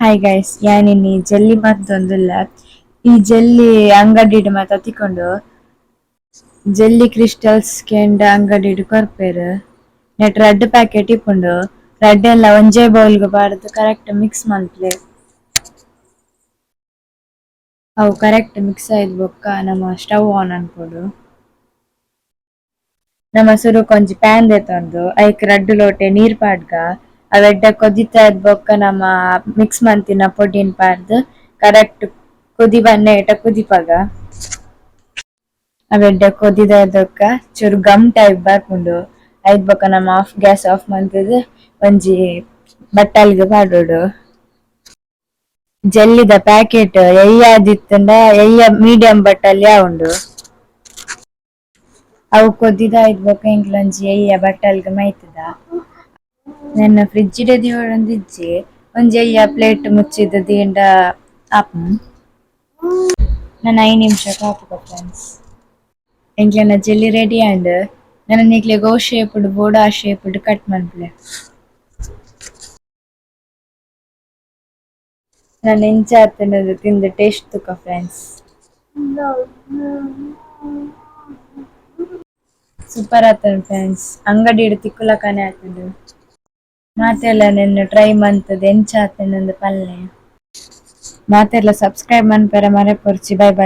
Hi guys, ಯಾನಿನಿ jelly ಮಂತೊಂದುಲ್ಲೆ. ಈ ಜೆಲ್ಲಿ ಅಂಗಡಿಡ್ ಮಾತ ತಿಕ್ಕುಂಡು. ಜೆಲ್ಲಿ ಕ್ರಿಸ್ಟಲ್ಸ್ ಕೆಂಡ ಅಂಗಡಿಡ್ ಕೊರ್ಪೆರ್. ನೆಟ್ ರಡ್ಡ್ ಪ್ಯಾಕೆಟ್ ಇಪ್ಪುಂಡು. ರಡ್ಡೆನ್ಲ ಒಂಜೇ ಬೌಲ್ ಗ್ ಪಾಡ್ದ್ ಕರೆಕ್ಟ್ ಮಿಕ್ಸ್ ಮನ್ಪುಲೆ. ಅವು ಕರೆಕ್ಟ್ ಮಿಕ್ಸ್ ಆಯಿದ್ ಬೊಕ್ಕ ನಮ ಸ್ಟವ್ ಆನ್ ಮನ್ಪೊಡು. ನಮ ಸುರುಕು ಒಂಜಿ ಪ್ಯಾನ್ ದೆತೊಂದು ಐಕ್ ರಡ್ಡ್ ಲೋಟೆ ನೀರ್ ಪಾಡ್ಗ. ಅವು ಎಡ್ಡೆ ಕೊದಿತಾದ್ ಬೊಕ್ಕ ನಮ ಮಿಕ್ಸ್ ಮಂತಿನ ಪೊಡಿನ್ ಪಾಡ್ದ್ ಕರೆಕ್ಟ್ ಕೊದಿ ಬನ್ನೇಟ ಕುದಿಪಾಗ. ಅವು ಎಡ್ಡೆ ಕೊದಿದಾದ್ ಬೊಕ್ಕ ಚೂರು ಗಮ್ ಟೈಪ್ ಬರ್ಪುಂಡು. ಐದ್ ಬೊಕ್ಕ ನಮ of gas of ಮಂತುದು ಒಂಜಿ ಬಟ್ಟಲ್ಗ್ ಪಾಡೊಡು. ಜೆಲ್ಲಿದ ಪ್ಯಾಕೆಟ್ ಎಯ್ಯಾದಿತ್ತುಂಡ ಎಯ್ಯ ಮೀಡಿಯಂ ಬಟ್ಟಲ್ ಯಾವುಂಡು. ಅವು ಕೊದಿದಾಯ್ದ್ ಬೊಕ್ಕ ಎಂಕ್ಲ ಒಂಜಿ ಎಯ್ಯ ಬಟ್ಟಲ್ಗ್ ಮೈತುದ. ನೆನ್ನ ಫ್ರಿಡ್ಜ್ ಡೆ ದೀವೊಡಂದಿಜ್ಜಿ, ಒಂಜಿ ಎಯ್ಯ ಪ್ಲೇಟ್ ಮುಚ್ಚಿದ್ ದೀಂಡ ಆಪುಂಡು. ನನ 5 ನಿಮಿಷ ಕಾಪುಗ ಫ್ರೆಂಡ್ಸ್. ಎಂಕ್ಲೆನ ಜೆಲ್ಲಿ ರೆಡಿ ಆಂಡ್. ನನ ನಿಕ್ಲೆಗ್ ಒವು ಶೇಪ್ ಡ್ ಬೋಡು ಆ ಶೇಪ್ ಡ್ ಕಟ್ ಮನ್ಪುಲೆ. ನನ ಎಂಚ ಆತುಂಡು ತಿಂದ್ ಟೇಸ್ಟ್ ತೂಕ ಫ್ರೆಂಡ್ಸ್. ಸೂಪರ್ ಆತುಂಡು ಫ್ರೆಂಡ್ಸ್, ಅಂಗಡಿಡ್ ತಿಕ್ಕುಲಕನೆ ಆತುಂಡು. ಮಾತೆರ್ಲ ನೆನ್ನ್ ಟ್ರೈ ಮಂತುದು ಎಂಚ ಆತುಂಡು ಪನ್ಲೆ. ಮಾತೆರ್ಲ ಸಬ್ಸ್ಕ್ರೈಬ್ ಮನ್ಪೆರೆ ಮರೆಪೊರ್ಚಿ. Bye bye.